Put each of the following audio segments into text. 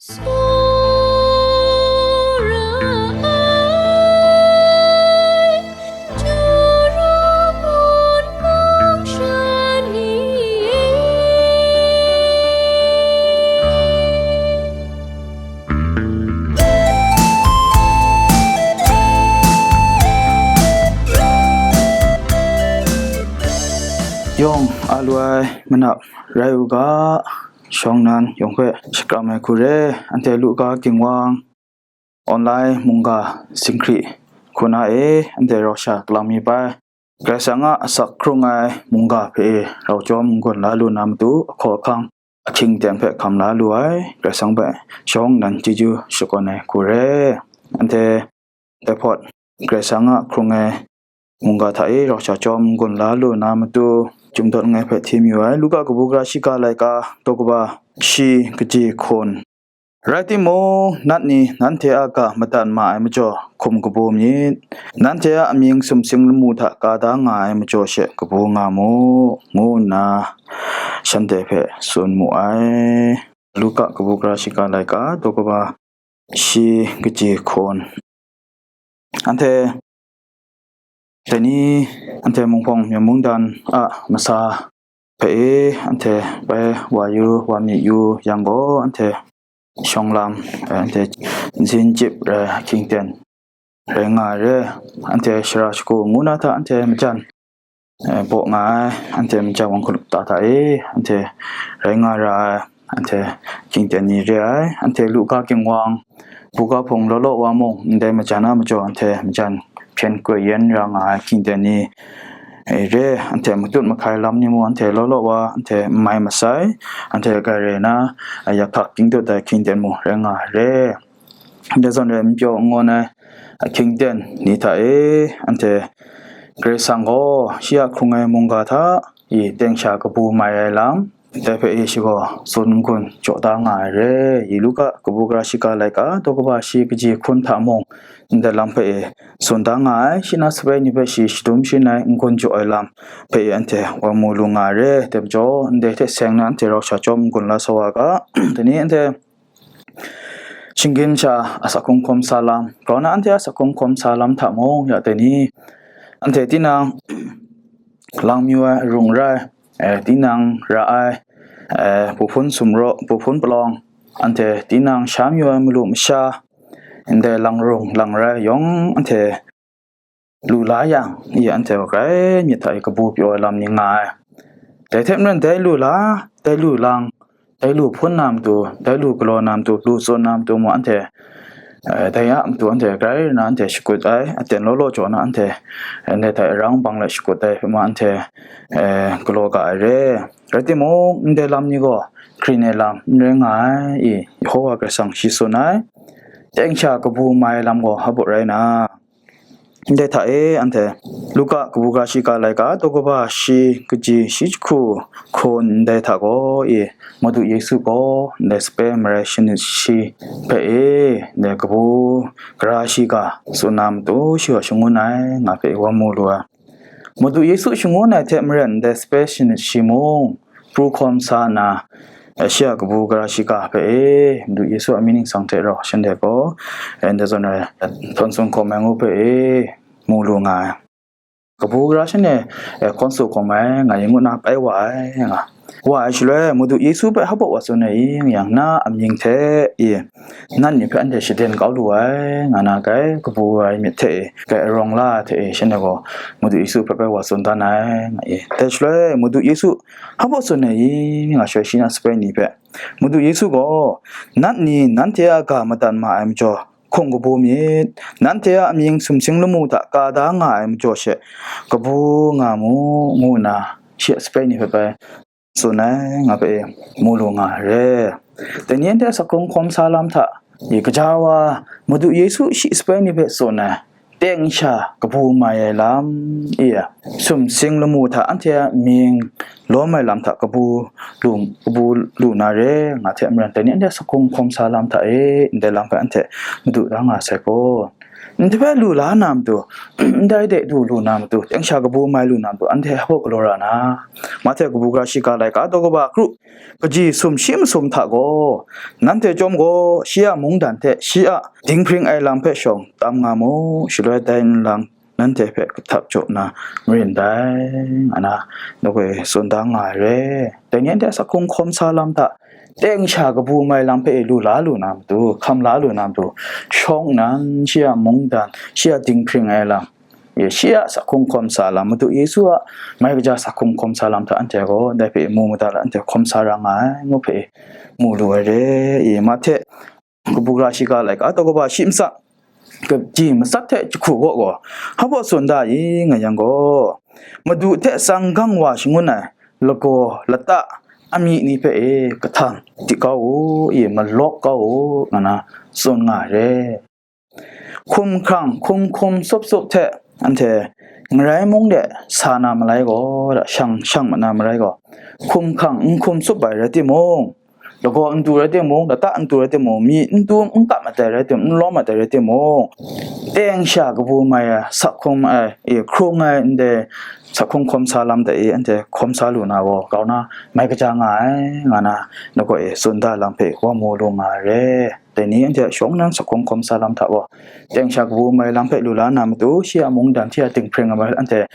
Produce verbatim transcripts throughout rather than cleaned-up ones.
Tsawra ai, Juru ngun mung sha ni e. Yawng a lu ai manap rai u ga, shawng nnan yawng hpe shakram ai hku re, anhte Luka Ginwang, online mungga singhkri hku na e, anhte rau sha kalang mi bai, Karai Kasang a asak hkrung ai mungga hpe e rau chyawm n-gun la lu na matu, ahkaw ahkang ahkying ten hpe hkam la lu ai Karai Kasang hpe shawng nnan chyeju shakawn ai hku re. Anhte dai hpawt Karai Kasang a hkrung ai mungga hta e rau sha chyawm n-gun la lu na matu, chyum dawt langai hpe hti mayu ai. Luka kabu gara shiga laika daw kaba shi kaji hkun. Rai timung, nat ni nanhte a ga madat ma ai majaw hkum kabu myit, nanhte a amying sumsing lamu hta ka da nga ai majaw she kabu nga mu, ngu nna shanhte hpe tsun mu ai. Luka kabu gara shiga laika daw kaba shi kaji hkun. Anhte dai ni, anhte munghpawng myen mungdan a masa hpe e, anhte bai wa yu, wa mi yu yang gaw, anhte shawng lam, eh, anhte zinjip rai ahkying ten rai nga ai re, anhte shara shagu ngu na hta anhte majan, eh, baw nga ai, anhte majan wang hkulup ta hta e, anhte rai nga ra ai, anhte ahkying ten ni re ai, anhte Luka Ginwang, buga hpung law law wa mung, ndai majan a majaw, anhte majan hpyen koi yen ra nga ai ahkying ten ni, eh, re, anhte matut mahkai lam ni mung, anhte law law wa, anhte n mai masai, anhte grai rai na, eh, yak htak ging dut ai ahkying ten mung rai nga ai re. Ndai zawn rai, n pyaw n ngawn ai ahkying ten ni hta e, anhte Karai Kasang gaw shi a hkrung ai mungga hta i teng sha kabu mai ai lam, ndai hpe e shi gaw tsun n-gun jaw da nga ai re. I Luka kabu gara shiga laika daw kaba shi kaji hkun hta mung, ndai lam hpe e tsun da nga ai. Shi na sape ni hpe shi shadum sharin ai n-gun jaw ai lam hpe e anhte wa mu lu nga ai re. Dai majaw, ndai hte seng na anhte rau sha chyawm n-gun la sa wa ga, dai ni anhte shinggyim sha asak hkrung hkawm sa lam, grau na anhte asak hkrung hkawm sa lam hta mung, ya dai ni, anhte tinang lang mayu ai arung rai, eh, tinang ra ai, eh, buhpun sumraw, buhpun palawng, anhte tinang sha mayu ai malu masha, ndai lang rung lang rai yawng anhte lu la yang, i anhte grai myit hta i kabu pyaw ai lam ni nga ai. Dai hte maren dai lu la, dai lu lang, dai lu hpun na matu, dai lu galaw na matu, lu tsun na matu mung anhte, eh, dai a matu anhte grai na anhte shakut ai, aten law law jaw na anhte, eh, ndai hta e rang bang let shakut ai hpe ma anhte, eh, galaw ga ai re. Rai timung, ndai lam ni gaw hkrin ai lam n rai nga ai, i Yehova Karai Kasang shi tsun ai. Teng sha kabu mai ai lam gaw hpa baw rai na, ndai hta e anhte Luka kabu gara shiga laika daw kaba shi kaji shi jahku hkun ndai hta gaw i Madu Yesu gaw ndai sape marai shanit shi hpe e ndai kabu gara shiga tsun na matu shi gaw shangun ai nga hpe wa mu lu ai. Madu Yesu shangun ai hte maren ndai sape shanit shi mung pru hkawm sa nna, eh, shi a kabu gara shiga hpe e, Madu Yesu a mying ningsang hte rau shanhte gaw, eh, ndai zawn rai, htawn tsun hkawm ai ngu hpe e, mu lu nga ai. Kabu gara shanhte, eh, hkawn su hkawm ai, nga i ngu na pai wa ai, nga. Wa ai shaloi, Madu Yesu hpe hpa baw wa tsun ai i, nga yang na amying hte i, nat ni hpe anhte shaden kau lu ai, nga na kai, kabu ai myit hte e, kai arawng la hte e, shanhte gaw Madu Yesu hpe bai wa tsun dan ai, nga i. Dai shaloi, Madu Yesu hpa baw tsun ai i, nga shaloi shi na sape ni hpe, Madu Yesu gaw, nat ni nanhte a ga madat ma ai majaw, hkum kabu myit, nanhte a amying sumsing lamu hta ka da nga ai majaw she, kabu nga mu, ngu nna, shi a sape ni hpe bai tsun ai, nga hpe e, mu lu nga ai re. Dai ni anhte asak hkrung hkawm sa lam hta, i gaja wa, Madu Yesu shi sape ni hpe tsun ai, teng sha kabu mai ai lam, i sumsing lamu hta anhte a mying lawm ai lam hta kabu lu, kabu lu na re, nga hte maren dai ni anhte asak hkrung hkawm sa lam hta e, ndai lam hpe anhte madu da nga sai gaw, ndai hpe lu la na matu, ndai de du lu na matu, teng sha kabu mai lu na matu, anhte hpa galaw ra na. Mahte kabu gara shiga laika daw kaba kru, kaji sum shi masum hta gaw, nanhte chyawm gaw, shi a mungdan hte shi a dinghpring ai lam hpe shawng tam nga mu, shaloi dai nlang nanhte hpe kahtap jaw na marin dai, nga na, daw koi tsun da nga ai re. Dai ni anhte asak hkrung hkawm sa lam hta, teng sha kabu mai lam hpe lu la lu na matu, hkam la lu na matu, shawng nnan shi a mungdan, shi a dinghpring ai lam, e, shi a asak hkrung hkawm sa lam, Madu Yesu a mai kaja asak hkrung hkawm sa lam hta anhte gaw dai hpe mu mada la, anhte hkawm sa ra nga ai, ngu hpe mu lu ai re. E, Mahte kabu gara shiga laika daw kaba shi matsat, kaji matsat hte jahku gaw gaw, hpa tsun da i nga yang gaw, Madu hte tsang gang wa shangun ai lagaw lata amying ni hpe e, kahtang di kau u, e, malawk kau u, nga na tsun nga ai re. Hkum hkrang, hkum hkum tsup tsup hte anhte ngarai mung de sa na malai gaw, da shang shang mat na malai gaw, hkum hkrang n hkum tsup ai rai timung, lagaw n du rai timung, lata n du rai timung, myi n dum n kap mat ai rai timung, n lawm mat ai rai timung, teng sha kabu mai ai, sak hkrung ai, e, hkrung ai ndai sak hkrung hkawm sa lam hta e, anhte hkawm sa lu na gaw, grau na mai kaja nga ai, nga na, ngai gaw e tsun da lam hpe wa mu lu nga ai re. Dai ni anhte shawng nnan sak hkrung hkawm sa lam hta gaw, teng sha kabu mai lam hpe lu la na matu, shi a mungdan, shi a dinghpring ai anhte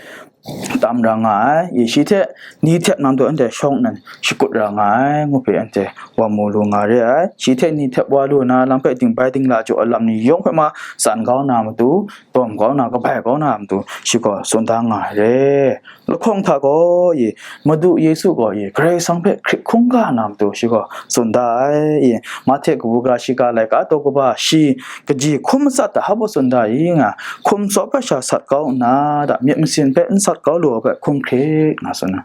tam ra nga ai, i shi hte ni hte nang dawt anhte shawng nnan shakut ra nga ai, ngu hpe anhte wa mu lu nga re ai. Shi hte ni hte wa lu na lam hpe dingbai dingla jaw ai lam ni yawng hpe ma tsan kau na matu, dawm kau na, kabai kau na matu, shi gaw tsun da nga ai re. Lahkawng hta gaw, i, Madu Yesu gaw, i, Karai Kasang hpe hkrit hkungga na matu, shi gaw tsun da ai, i, Mahte kabu gara shiga laika daw kaba shi kaji hkun matsat hta hpa tsun da i nga, hkum tsawp hpe sha sat kau nna, da myit masin hpe n sat kau lu ai hpe hkum hkrit nga tsun ai.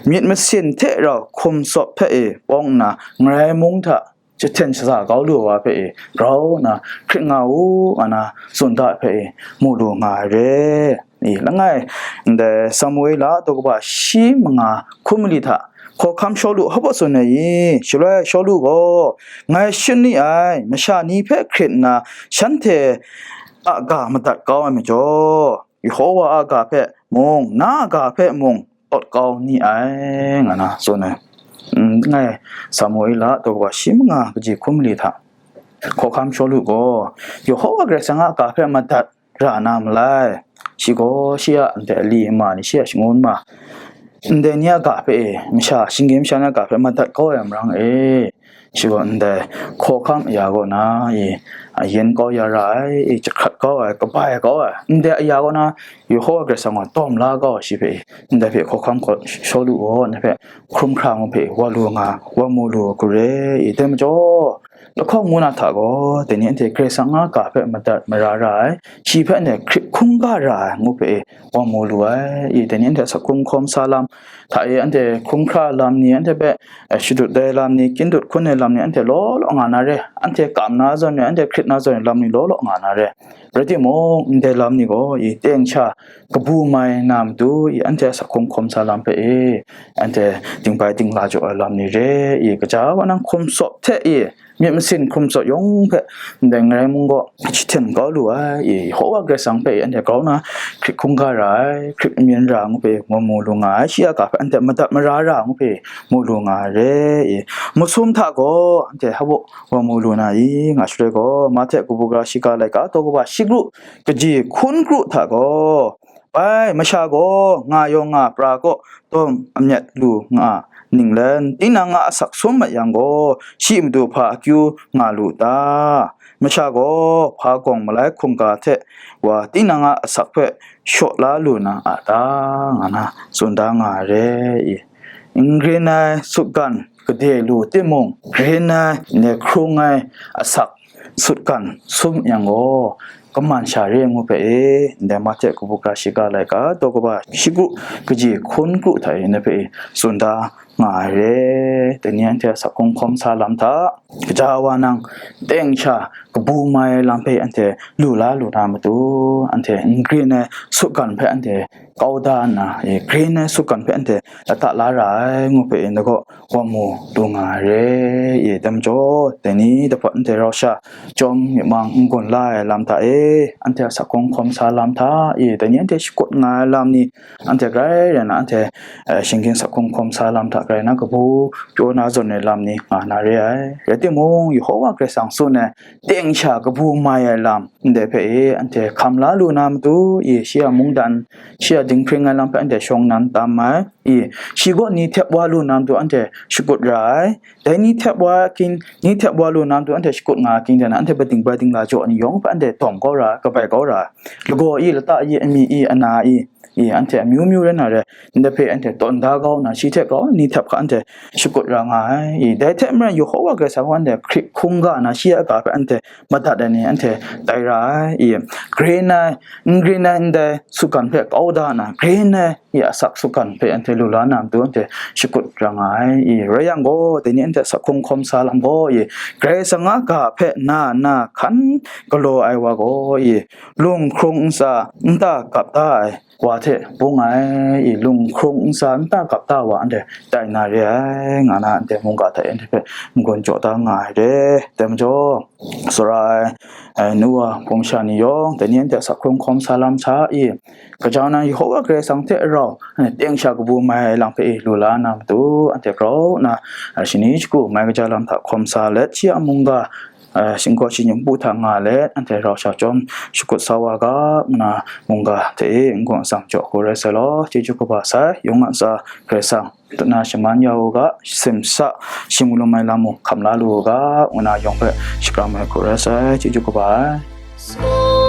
Myit masin hte rau hkum tsawp hpe e pawng nna, ngarai mung hta jahten shaza kau lu ai wa hpe e grau nna hkrit nga u, nga na tsun da hpe e mu lu nga ai re. I, langai, ndai Samuela daw kaba shi manga hkun mali hta, hkawhkam Shawlu hpa tsun ai i, shaloi Shawlu gaw, ngai shut ni ai, masha ni hpe hkrit nna, shanhte a ga madat kau ai majaw, Yehova a ga hpe mung, na a ga hpe mung, tawt kau ni ai, nga na tsun ai. Langai Samuela daw kaba shi manga kaji hkun mali hta, hkawhkam Shawlu gaw, Yehova Karai Kasang a ga hpe madat ra na malai. Shi gaw, shi a ndai ali ma ni, shi a shangun ma, ndai ni a ga hpe e, masha, shinggyim masha ni a ga hpe madat kau ai marang e, shi gaw ndai hkawhkam aya kaw na, i, a yen kau ya ra ai, i, jahkrat kau ai, kabai kau ai, ndai aya kaw na, Yehova Karai Kasang gaw tawm la kau ai shi hpe, ndai hpe hkawhkam gaw Shawlu gaw ndai hpe hkrum hkra ngu hpe wa lu nga, wa mu lu ai hku re, i, dai majaw, lahkawng ngu na hta gaw, dai ni anhte Karai Kasang a ga hpe madat mara ra ai, shi hpe ndai hkrit hkungga ra ai ngu hpe wa mu lu ai, i, dai ni anhte sak hkrung hkawm sa lam hta e, anhte hkrum hkra lam ni, anhte hpe, eh, shadut ai lam ni, kyindut hkun ai lam ni, anhte law law nga na re, anhte kam na zawn ni, anhte hkrit na zawn ni lam ni law law nga na re. Rai timung, ndai lam ni gaw, i, teng sha kabu mai na matu, i, anhte sak hkrung hkawm sa lam hpe e, anhte dingbai dingla jaw ai lam ni re, i, kaja wa nang hkum tsawp hte, i, myit masin hkum tsawp yawng hpe, ndai ngarai mung gaw jahten kau lu ai, i, Yehova Karai Kasang hpe, i, anhte grau na hkrit hkungga ra ai, hkrit amyin ra ngu hpe wa mu lu nga ai, shi a ga hpe anhte madat mara ra ngu hpe mu lu nga ai re, i, masum hta gaw, anhte hpa wa mu lu na i, nga shaloi gaw, Mahte kabu gara shiga laika daw kaba shi kru, kaji hkun kru hta gaw, bai, masha gaw nga yawng nga pra kaw dawm amyat lu nga ninglen, tinang a asak sum mat yang gaw, shi matu hpa akyu nga lu ta? Masha gaw hpa gawng malai hkungga hte wa tinang a asak hpe shaw la lu na a ta? Nga na tsun da nga ai re. N grin ai sutgan gade lu timung, grin ai ne hkrung ai asak sutgan sum yang gaw, kaman sha re ngu hpe e, ndai Mahte kabu gara shiga laika daw kaba shi kru, kaji hkun kru hta e, ndai hpe e tsun da nga ai re. Dai ni anhte a sak hkrung hkawm sa lam hta, gaja wa nang teng sha kabu mai ai lam hpe anhte lu la lu na matu, anhte n grin ai sutgan hpe anhte kau da nna, e, grin ai sutgan hpe anhte lata la ra ai ngu hpe, e, ndai gaw wa mu lu nga ai re. E, dai majaw, dai ni dai hpawt anhte rau sha chyawm myi mang n gun la ai lam hta e, anhte a sak hkrung hkawm sa lam hta e, dai ni anhte shakut nga ai lam ni, anhte grai rai na, anhte, eh, shinggyim sak hkrung hkawm sa lam hta grai na, kabu pyaw na zawn ai lam ni nga na re ai. Rai timung, Yehova Karai Kasang tsun ai teng sha kabu mai ai lam ndai hpe e, anhte hkam la lu na matu e, shi a mungdan, shi a dinghpring ai lam hpe anhte shawng nnan tam ai e, shi gaw ni htep wa lu na matu anhte shakut ra ai. Dai ni htep wa king, ni htep wa lu na matu anhte shakut nga king, dai na anhte pading bai dingla jaw ni yawng hpe anhte tawm kau ra ai, kabai kau ra ai. Lagaw i, lata i, ami i, ana i, i, anhte amyu myu rai na re, ndai hpe anhte tawn da kau nna, shi hte grau ni htep hka anhte shakut ra nga ai. I, dai hte maren Yehova Karai Kasang gaw anhte hkrik hkungga na shi a ga hpe anhte madat ai ni anhte tai ra ai. I, grin ai, n grin ai ndai sutgan hpe kau da nna, grin ai, i, asak sutgan hpe anhte lu la na matu anhte shakut ra nga ai. I, rai yang gaw, dai ni anhte sak hkrung hkawm sa lam gaw, i, Karai Kasang a ga hpe na nna hkan galaw ai wa gaw, i, lunghkrung ntsa nta gap da ai wa hte bung ai, i, lunghkrung ntsa nta gap da wa anhte tai na re ai, nga na anhte mungga hta e anhte hpe n-gun jaw da nga ai re. Dai majaw, tsawra ai, ai, nu wa hpung sha ni yawng, dai ni anhte a sak hkrung hkawm sa lam hta e, gaja na Yehova Karai Kasang hte rau, teng sha kabu mai ai lam hpe e lu la na matu, anhte grau nna, a, shani shagu mai kaja lam hta hkawm sa let, shi a mungga, a, shingkaw shi-ing bu hta nga let, anhte rau sha chyawm shakut sa wa ga, nna mungga hte e n-gun atsam jaw hku rai sai law, chyeju kaba sai, yawng a ntsa Karai Kasang tut na shaman ya u ga, simsa shim lum ai lam mung hkam la lu u ga, ngu na yawng hpe shakram ai hku rai sai, chyeju kaba ai.